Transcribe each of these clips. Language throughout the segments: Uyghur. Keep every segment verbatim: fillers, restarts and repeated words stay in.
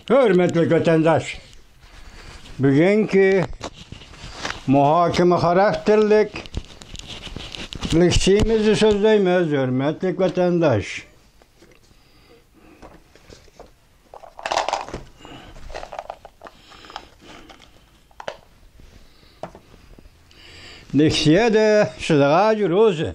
ھۆرمەتلىك ۋەتەنداش، بۈگۈنكى مۇھاكىمە خاراكتېرلىك لېكسىيىمىزنى سۆزلەيمىز، ھۆرمەتلىك ۋەتەنداش. لېكسىيەدە سىزغا روزى.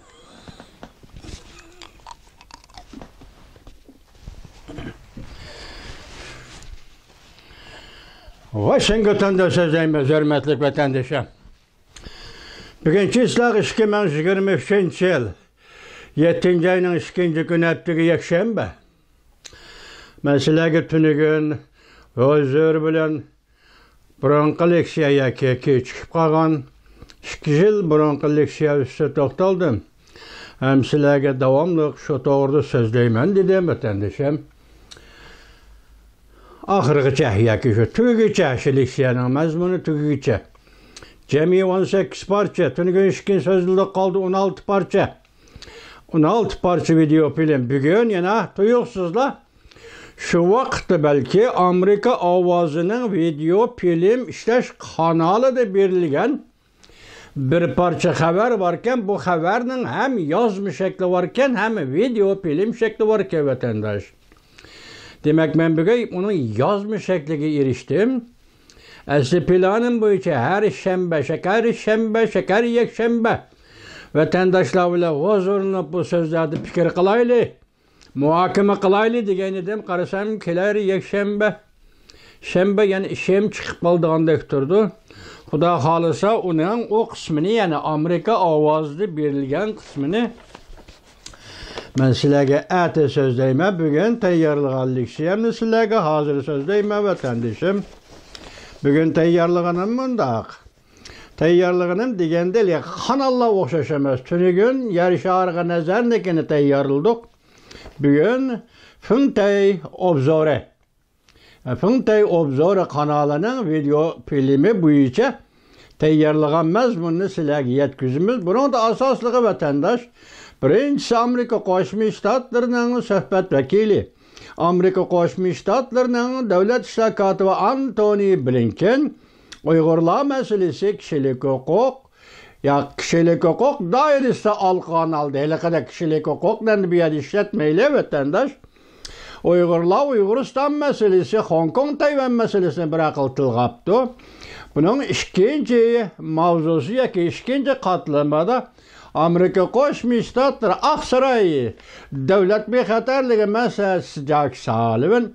ۋاشىنگتوندا سۆزلەيمىز، ھۆرمەتلىك ۋەتەندىشىم. بۈگۈن چىسلاق ئىككى مىڭ يىگىرمە ئۈچىنچى يىل، يەتتىنچى ئاينىڭ ئىككىنچى كۈنى، ھەپتىگە يەكشەنبە. مەن سىلەرگە تۈنۈگۈن ھۇزۇر بىلەن بۇرۇنقى لېكسىيە ياكى كېچىكىپ قالغان ئىككى يىل بۇرۇنقى لېكسىيە ئۈستىدە توختالدىم. ھەم سىلەرگە داۋاملىق شۇ توغرىدا سۆزلەيمەن دېدىم، ۋەتەندىشىم. ئاخىرغىچە ياكى شۇ تۈگىگىچە، شۇ لېكسىيەنىڭ مەزمۇنى تۈگىگىچە. جەمئىي ئون سەككىز پارچە، تۈنۈگۈن ئىككىنچى سۆزلىدە قالدى ئون ئالتە پارچە. ئون ئالتە پارچە ۋىدېئو فىلىم. بۈگۈن يەنە تۇيۇقسىزلا شۇ ۋاقىتتا بەلكى ئامېرىكا ئاۋازىنىڭ ۋىدېئو فىلىم ئىشلەش قانالىدا بېرىلگەن بىر پارچە خەۋەر باركەن، بۇ خەۋەرنىڭ ھەم يازما شەكلى باركەن، ھەم ۋىدېئو فىلىم شەكلى باركەن، ۋەتەنداش. دېمەك، مەن بۈگۈن ئۇنىڭ يازما شەكلىگە ئېرىشتىم. ئەسلى پىلانىم بويىچە ھەر شەنبە، شەكەر شەنبە، شەكەر يەكشەنبە ۋەتەنداشلار بىلەن ھۇزۇرلىنىپ بۇ سۆزلەردە پىكىر قىلايلى، مۇھاكىمە قىلايلى دېگەن ئىدىم. قارىسام، كېلەر يەكشەنبە، شەنبە يەنە ئىشىم چىقىپ قالىدىغاندەك تۇرىدۇ. خۇدا خالىسا، ئۇنىڭ ئۇ قىسمىنى، يەنى ئامېرىكا ئاۋازىدا بېرىلگەن قىسمىنى مەن سىلەرگە ئەتە سۆزلەيمەن. بۈگۈن تەييارلىغان لېكسىيەمنى سىلەرگە ھازىر سۆزلەيمەن، ۋەتەندىشىم. بۈگۈن تەييارلىغىنىم مۇنداق. تەييارلىغىنىم دېگەندە، قاناللار ئوخشاش ئەمەس. تۈنۈگۈن يەر شارىغا نەزەرنىڭكىنى تەييارلىدۇق. بۈگۈن فېڭتەي ئوبزورى، فېڭتەي ئوبزورى قانالىنىڭ ۋىدېئو فىلىمى بويىچە تەييارلىغان مەزمۇننى سىلەرگە يەتكۈزىمىز. بۇنىڭدا ئاساسلىقى، ۋەتەنداش، بىرىنچىسى ئامېرىكا قوشما شتاتلىرىنىڭ سۆھبەت ۋەكىلى، ئامېرىكا قوشما شتاتلىرىنىڭ دۆلەت ئىشلار كاتىپى ئانتونى بلىنكېن، ئۇيغۇرلار مەسىلىسى، كىشىلىك ھوقۇق، يا كىشىلىك ھوقۇق دائىرىسىدە ئالقا ئالدى. ھېلىقىدەك كىشىلىك ھوقۇقلارنى بۇ يەردە ئىشلەتمەيلى، ۋەتەنداش. ئۇيغۇرلار، ئۇيغۇرىستان مەسىلىسى، خوڭكوڭ، تەيۋەن مەسىلىسىنى بىر ئەقىل تىلغا ئاپتۇ. بۇنىڭ ئىككىنچى ماۋزۇسى ياكى ئىككىنچى قاتلىمىدا ئامېرىكا قوشما شتاتلىرى ئاقساراي دۆلەت بىخەتەرلىكى مەسىلىسى، جاك سالىۋان،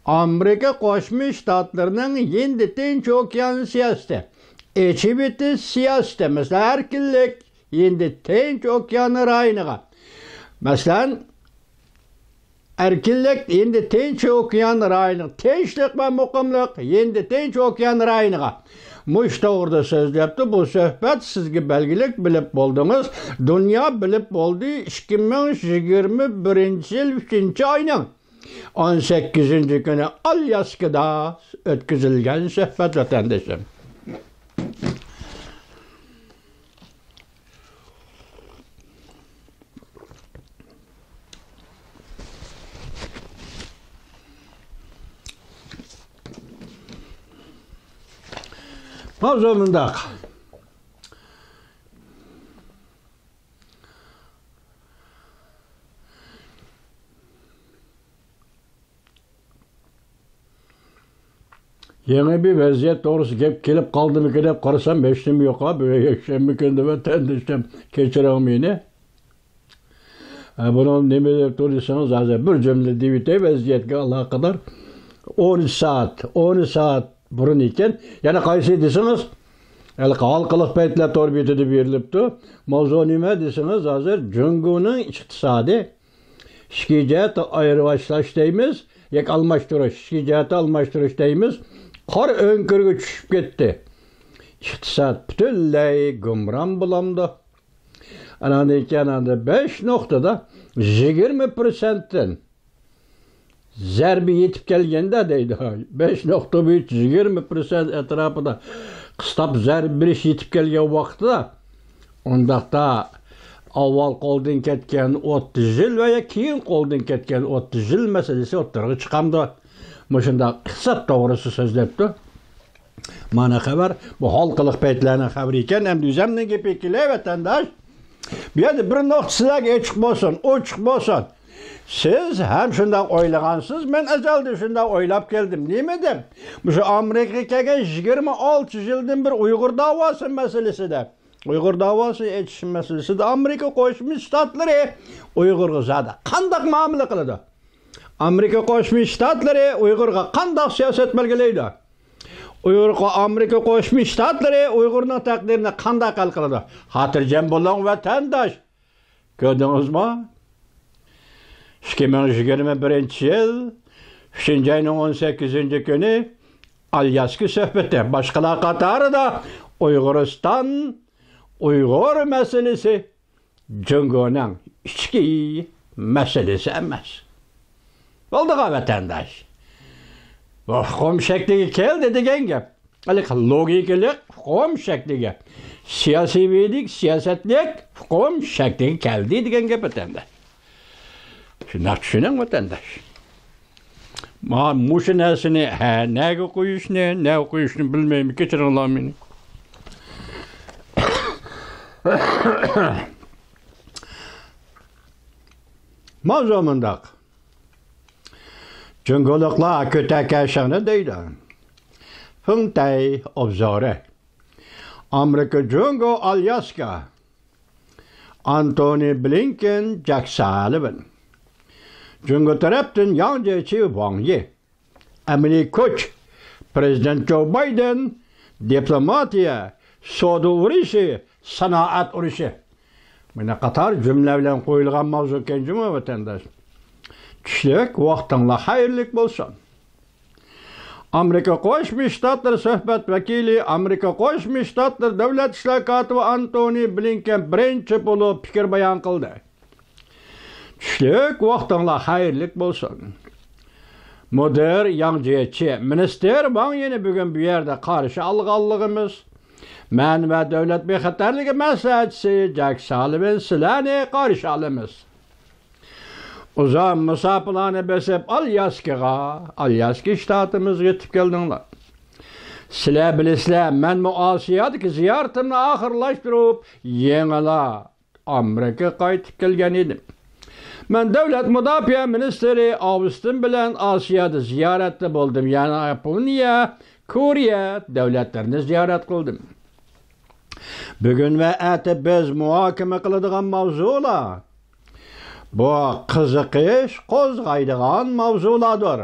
ئامېرىكا قوشما شتاتلىرىنىڭ ھىندى تىنچ ئوكيان سىياسىتى، ئېچىۋېتىش سىياسىتى، مەسىلەن، ئەركىنلىك ھىندى تىنچ ئوكيان رايونىغا، مەسىلەن، ئەركىنلىك ھىندى تىنچ ئوكيان رايونىغا، تىنچلىق ۋە مۇقىملىق ھىندى تىنچ ئوكيان رايونىغا، مۇشۇ توغرىدا سۆزلەپتۇ. بۇ سۆھبەت سىزگە بەلگىلىك، بىلىپ بولدىڭىز. دۇنيا بىلىپ بولدى. ئىككى مىڭ يىگىرمە بىرىنچى يىل ئۈچىنچى ئاينىڭ ئون سەككىزىنچى كۈنى ئالياسكىدا ئۆتكۈزۈلگەن سۆھبەت، ۋەتەندىشىم. ماۋزۇ مۇنداق. يېڭى بىر ۋەزىيەت توغرىسىدا گەپ كېلىپ قالدىمىكىن دەپ قارىسام، ھېچنېمە يوق ھا، بۈگۈن يەكشەنبە كۈنى، ۋەتەندىشىم، كەچۈرۈڭ مېنى. ھە، بۇنىڭ نېمە دەپ تۇر دېسىڭىز، ھازىر بىر جۈملە دېۋىتەي ۋەزىيەتكە ئالاقىدار. ئون سائەت، ئون سائەت بۇرۇن ئىكەن. يەنە قايسى دېسىڭىز، ھېلىقى ھالقىلىق پەيتلەر تور بېتىدە بېرىلىپتۇ. ماۋزۇ نېمە دېسىڭىز، ھازىر جۇڭگونىڭ ئىقتىسادى ئىچكى جەھەتتە ئايرىۋاش دەيمىز، ياكى ئالماشتۇرۇش، ئىچكى جەھەتتە ئالماشتۇرۇش دەيمىز، قارا ئۆڭكۈرگە چۈشۈپ كەتتى. ئىقتىساد پۈتۈنلەي گۇمران بولامدۇ؟ ئاناندىن كېيىن ئاندا بەش نۇقتىدا يىگىرمە پىرسەنتتىن زەربە يېتىپ كەلگەندە دەيدۇ. بەش نۇقتا بويىچە يىگىرمە پىرسەنت ئەتراپىدا قىستاپ زەربە بېرىش يېتىپ كەلگەن ۋاقتىدا، ئۇنداقتا ئاۋۋال قولدىن كەتكەن ئوتتۇز يىل ۋە يا كېيىن قولدىن كەتكەن ئوتتۇز يىل مەسىلىسى ئوتتۇرىغا چىقامدۇ؟ مۇشۇنداق ئىقتىساد توغرىسىدا سۆزلەپتۇ. مانا خەۋەر، بۇ ھالقىلىق پەيتلەرنىڭ خەۋىرى ئىكەن. ئەمدى ئۆزەمنىڭ گېپىگە كېلەي، ۋەتەنداش. بۇ يەردە بىر نۇقتا سىلەرگە ئېچىق بولسۇن، ئوچۇق بولسۇن. سىز ھەم شۇنداق ئويلىغانسىز، مەن ئەزەلدىن شۇنداق ئويلاپ كەلدىم. نېمە دەپ؟ مۇشۇ ئامېرىكىغا كەلگەن يىگىرمە ئالتە يىلدىن بىر ئۇيغۇر داۋاسى مەسىلىسىدە، ئۇيغۇر داۋاسى ئېچىش مەسىلىسىدە ئامېرىكا قوشما شتاتلىرى ئۇيغۇرغا زادى قانداق مۇئامىلە قىلىدۇ؟ ئامېرىكا قوشما شتاتلىرى ئۇيغۇرغا قانداق سىياسەت بەلگىلەيدۇ؟ ئۇيغۇر، ئامېرىكا قوشما شتاتلىرى ئۇيغۇرنىڭ تەقدىرىنى قانداق ھەل قىلىدۇ؟ خاتىرجەم بولۇڭ، ۋەتەنداش. كۆردىڭىزمۇ؟ ئىككى مىڭ يىگىرمە بىرىنچى يىل ئۈچىنچى ئاينىڭ ئون سەككىزىنچى كۈنى ئالياسكا سۆھبىتى، باشقىلار قاتارىدا ئۇيغۇرىستان، ئۇيغۇر مەسىلىسى جۇڭگونىڭ ئىچكى مەسىلىسى ئەمەس. بولدىغان ۋەتەنداش. بۇ ئۇقۇم شەكلىگە كەلدى دېگەن گەپ. ھېلىقى لوگىكىلىق ئۇقۇم شەكلىگە، سىياسىيۋىلىك، سىياسەتلىك ئۇقۇم شەكلىگە كەلدى دېگەن گەپ ۋەتەنداش. شۇنداق چۈشىنىڭ ۋەتەنداش. ما-، مۇشۇ نەرسىنى، ھە، نەگە قويۇشنى، نەگە قويۇشنى بىلمەيمەن، كەچۈرۈڭلار مېنى. ماۋزۇ مۇنداق. جۇڭگولۇقلار كۆتەركە شىڭنى دەيدۇ. فېڭتەي ئوبزورى. ئامېرىكا جۇڭگو ئالياسكا. ئانتونى بلىنكېن، جاك سالىۋان. جۇڭگو تەرەپتىن ياڭ جيېچى، ۋاڭ يى. ئەمەلىي كۈچ، پىرېزىدېنت جو بايدېن، دىپلوماتىيە، سودا ئۇرۇشى، سانائەت ئۇرۇشى. مانا قاتار جۈملە بىلەن قويۇلغان ماۋزۇكەن جۇمۇ، ۋەتەنداش. چۈشلۈك ۋاقتىڭلار خەيرلىك بولسۇن. ئامېرىكا قوشما شتاتلىرى سۆھبەت ۋەكىلى، ئامېرىكا قوشما شتاتلىرى دۆلەت ئىشلار كاتىپى ئانتونى بلىنكېن بىرىنچى بولۇپ پىكىر بايان قىلدى. چۈشلۈك ۋاقتىڭلار خەيرلىك بولسۇن. مۇدىر ياڭ جيېچى، مىنىستىر ۋاڭ يىنى بۈگۈن بۇ يەردە قارشى ئالغانلىقىمىز، مەن ۋە دۆلەت بىخەتەرلىكى مەسلىھەتچىسى جاك سالىۋان سىلەرنى قارشى ئالىمىز. ئۇزاق مۇساپىلارنى بېسىپ ئالياسكىغا، ئالياسكا شتاتىمىزغا يېتىپ كەلدىڭلار. سىلەر بىلىسىلەر، مەنمۇ ئاسىيادىكى زىيارىتىمنى ئاخىرلاشتۇرۇپ، يېڭىلا ئامېرىكىغا قايتىپ كەلگەن ئىدىم. مەن دۆلەت مۇداپىئە مىنىستىرى ئاۋستىن بىلەن ئاسىيادا زىيارەتتە بولدۇم، يەنى ياپونىيە، كورېيە دۆلەتلىرىنى زىيارەت قىلدىم. بۈگۈن ۋە ئەتە بىز مۇھاكىمە قىلىدىغان ماۋزۇلار، بۇ قىزىقىش قوزغايدىغان ماۋزۇلاردۇر.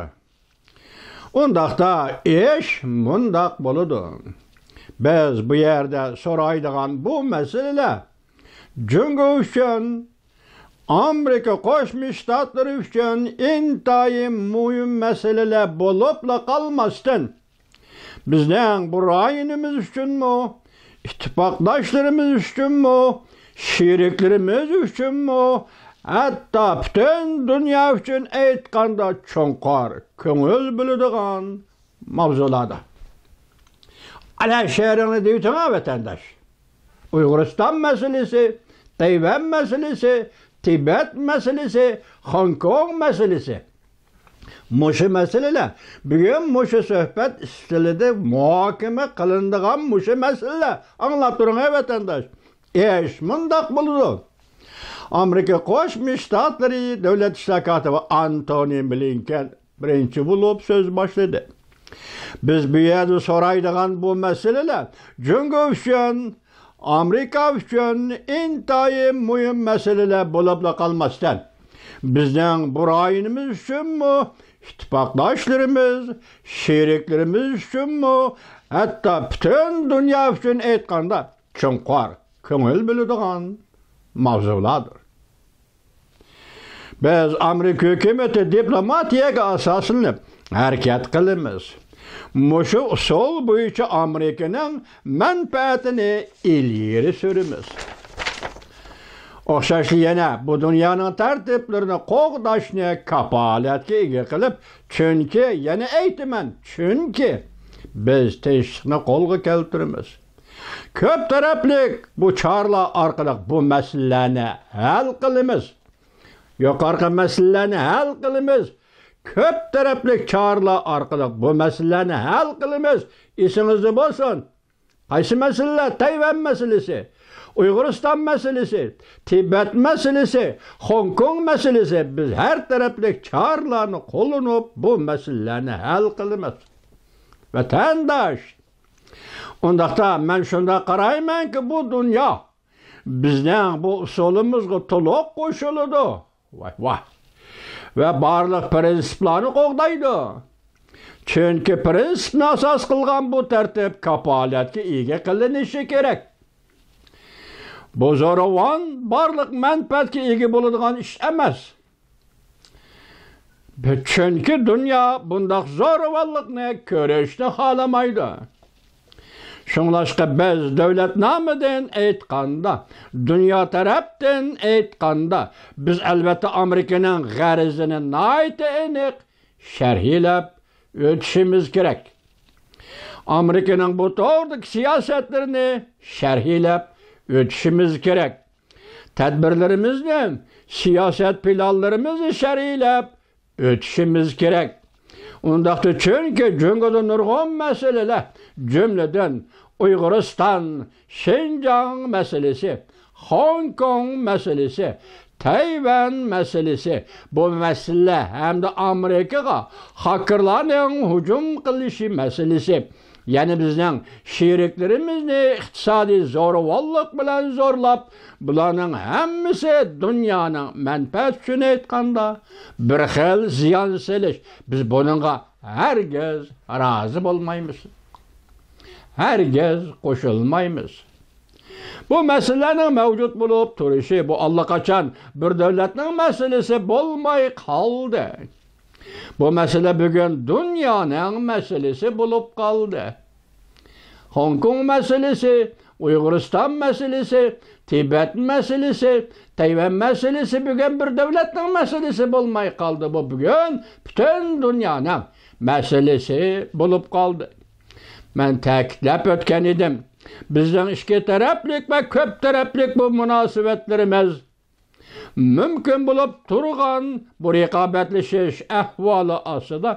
ئۇنداقتا ئىش مۇنداق بولىدۇ. بىز بۇ يەردە سورايدىغان بۇ مەسىلىلەر جۇڭگو ئۈچۈن، ئامېرىكا قوشما شتاتلىرى ئۈچۈن ئىنتايىن مۇھىم مەسىلىلەر بولۇپلا قالماستىن، بىزنىڭ بۇ رايونىمىز ئۈچۈنمۇ، ئىتتىپاقداشلىرىمىز ئۈچۈنمۇ، شېرىكلىرىمىز ئۈچۈنمۇ، ھەتتا پۈتۈن دۇنيا ئۈچۈن ئېيتقاندا چوڭقۇر كۆڭۈل بۆلىدىغان ماۋزۇلاردا. ئەنە شېئىرىڭنى دېيىۋېتىڭە، ۋەتەنداش. ئۇيغۇرىستان مەسىلىسى، تەيۋەن مەسىلىسى، تىبەت مەسىلىسى، خوڭكوڭ مەسىلىسى. مۇشۇ مەسىلىلەر، بۈگۈن مۇشۇ سۆھبەت ئىستىلىدا مۇھاكىمە قىلىنىدىغان مۇشۇ مەسىلىلەر. ئاڭلاپ تۇرۇڭ، ئەي ۋەتەنداش. ئىش مۇنداق بولىدۇ. ئامېرىكا قوشما شتاتلىرى دۆلەت ئىشلار كاتىپى ئانتونى بلىنكېن بىرىنچى بولۇپ سۆز باشلىدى. بىز بۇ يەردە سورايدىغان بۇ مەسىلىلەر جۇڭگو ئۈچۈن، ئامېرىكا ئۈچۈن ئىنتايىن مۇھىم مەسىلىلەر بولۇپلا قالماستىن، بىزنىڭ بۇ رايونىمىز ئۈچۈنمۇ، ئىتتىپاقداشلىرىمىز، شېرىكلىرىمىز ئۈچۈنمۇ، ھەتتا پۈتۈن دۇنيا ئۈچۈن ئېيتقاندا، چوڭقۇر كۆڭۈل بۆلىدىغان ماۋزۇلاردۇر. بىز ئامېرىكا ھۆكۈمىتى دىپلوماتىيەگە ئاساسلىنىپ ھەرىكەت قىلىمىز. مۇشۇ ئۇسۇل بويىچە ئامېرىكىنىڭ مەنپەئەتىنى ئىلگىرى سۈرىمىز. ئوخشاشلا يەنە بۇ دۇنيانىڭ تەرتىپلىرىنى قوغداشنى كاپالەتكە ئىگە قىلىپ، چۈنكى، يەنە ئېيتىمەن، چۈنكى بىز تىنچلىقنى قولغا كەلتۈرىمىز. كۆپ تەرەپلىك بۇ چارىلار ئارقىلىق بۇ مەسىلىلەرنى ھەل قىلىمىز. يۇقىرىقى مەسىلىلەرنى ھەل قىلىمىز. كۆپ تەرەپلىك چارىلەر ئارقىلىق بۇ مەسىلىلەرنى ھەل قىلىمىز. ئېسىڭىزدە بولسۇن. قايسى مەسىلىلەر؟ تەيۋەن مەسىلىسى، ئۇيغۇرىستان مەسىلىسى، تىبەت مەسىلىسى، خوڭكوڭ مەسىلىسى. بىز ھەر تەرەپلىك چارىلارنى قوللىنىپ، بۇ مەسىلىلەرنى ھەل قىلىمىز. ۋەتەنداش، ئۇنداقتا مەن شۇنداق قارايمەنكى، بۇ دۇنيا بىزنىڭ بۇ ئۇسۇلىمىزغا تولۇق قوشۇلىدۇ. ۋاي، ۋاي. ۋە بارلىق پىرىنسىپلارنى قوغدايدۇ. چۈنكى پىرىنسىپنى ئاساس قىلغان بۇ تەرتىپ كاپالەتكە ئىگە قىلىنىشى كېرەك. بۇ زورىۋان بارلىق مەنپەئەتكە ئىگە بولىدىغان ئىش ئەمەس. چۈنكى دۇنيا بۇنداق زورىۋانلىقنى كۆرۈشنى خالىمايدۇ. شۇڭلاشقا بىز دۆلەت نامىدىن ئېيتقاندا، دۇنيا تەرەپتىن ئېيتقاندا، بىز ئەلۋەتتە ئامېرىكىنىڭ غەرىزىنى ناھايىتى ئېنىق شەرھلەپ ئۆتۈشىمىز كېرەك. ئامېرىكىنىڭ بۇ توغرىدىكى سىياسەتلىرىنى شەرھلەپ ئۆتۈشىمىز كېرەك. تەدبىرلىرىمىزنى، سىياسەت پىلانلىرىمىزنى شەرھلەپ ئۆتۈشىمىز كېرەك. ئۇنداقتا، چۈنكى جۇڭگودا نۇرغۇن مەسىلىلەر، جۈملىدىن ئۇيغۇرىستان، شىنجاڭ مەسىلىسى، خوڭكوڭ مەسىلىسى، تەيۋەن مەسىلىسى، بۇ مەسىلىلەر ھەمدە ئامېرىكىغا خاكېرلارنىڭ ھۇجۇم قىلىشى مەسىلىسى، يەنى بىزنىڭ شېرىكلىرىمىزنى ئىقتىسادىي زورىۋاللىق بىلەن زورلاپ، بۇلارنىڭ ھەممىسى دۇنيانىڭ مەنپەئەتى ئۈچۈن ئېيتقاندا بىر خىل زىيان سېلىش. بىز بۇنىڭغا ھەرگىز رازى بولمايمىز. ھەرگىز قوشۇلمايمىز. بۇ مەسىلىلەرنىڭ مەۋجۇت بولۇپ تۇرۇشى، بۇ ئاللىقاچان بىر دۆلەتنىڭ مەسىلىسى بولماي قالدى. بۇ مەسىلە بۈگۈن دۇنيانىڭ مەسىلىسى بولۇپ قالدى. خوڭكوڭ مەسىلىسى، ئۇيغۇرىستان مەسىلىسى، تىبەت مەسىلىسى، تەيۋەن مەسىلىسى بۈگۈن بىر دۆلەتنىڭ مەسىلىسى بولماي قالدى. بۇ بۈگۈن پۈتۈن دۇنيانىڭ مەسىلىسى بولۇپ قالدى. مەن تەكىتلەپ ئۆتكەن ئىدىم، بىزنىڭ ئىككى تەرەپلىك ۋە كۆپ تەرەپلىك بۇ مۇناسىۋەتلىرىمىز مۇمكىن بولۇپ تۇرغان بۇ رىقابەتلىشىش ئەھۋالى ئاستىدا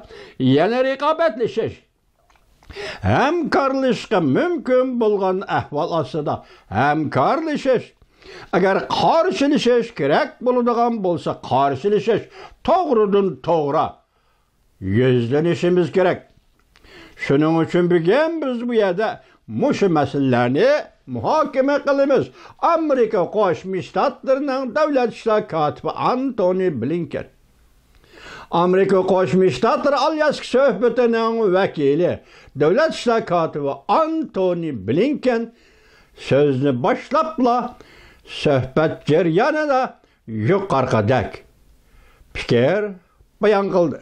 يەنە رىقابەتلىشىش، ھەمكارلىشىشقا مۇمكىن بولغان ئەھۋال ئاستىدا ھەمكارلىشىش، ئەگەر قارشىلىشىش كېرەك بولىدىغان بولسا، قارشىلىشىش، توغرىدىن توغرا يۈزلىنىشىمىز كېرەك. شۇنىڭ ئۈچۈن بۈگۈن بىز بۇ يەردە مۇشۇ مەسىلىلەرنى مۇھاكىمە قىلىمىز. ئامېرىكا قوشما شتاتلىرىنىڭ دۆلەت ئىشلار كاتىپى ئانتونى بلىنكېن، ئامېرىكا قوشما شتاتلىرى ئالياسكا سۆھبىتىنىڭ ۋەكىلى، دۆلەت ئىشلار كاتىپى ئانتونى بلىنكېن سۆزنى باشلاپلا، سۆھبەت جەريانىدا يۇقىرىقىدەك پىكىر بايان قىلدى.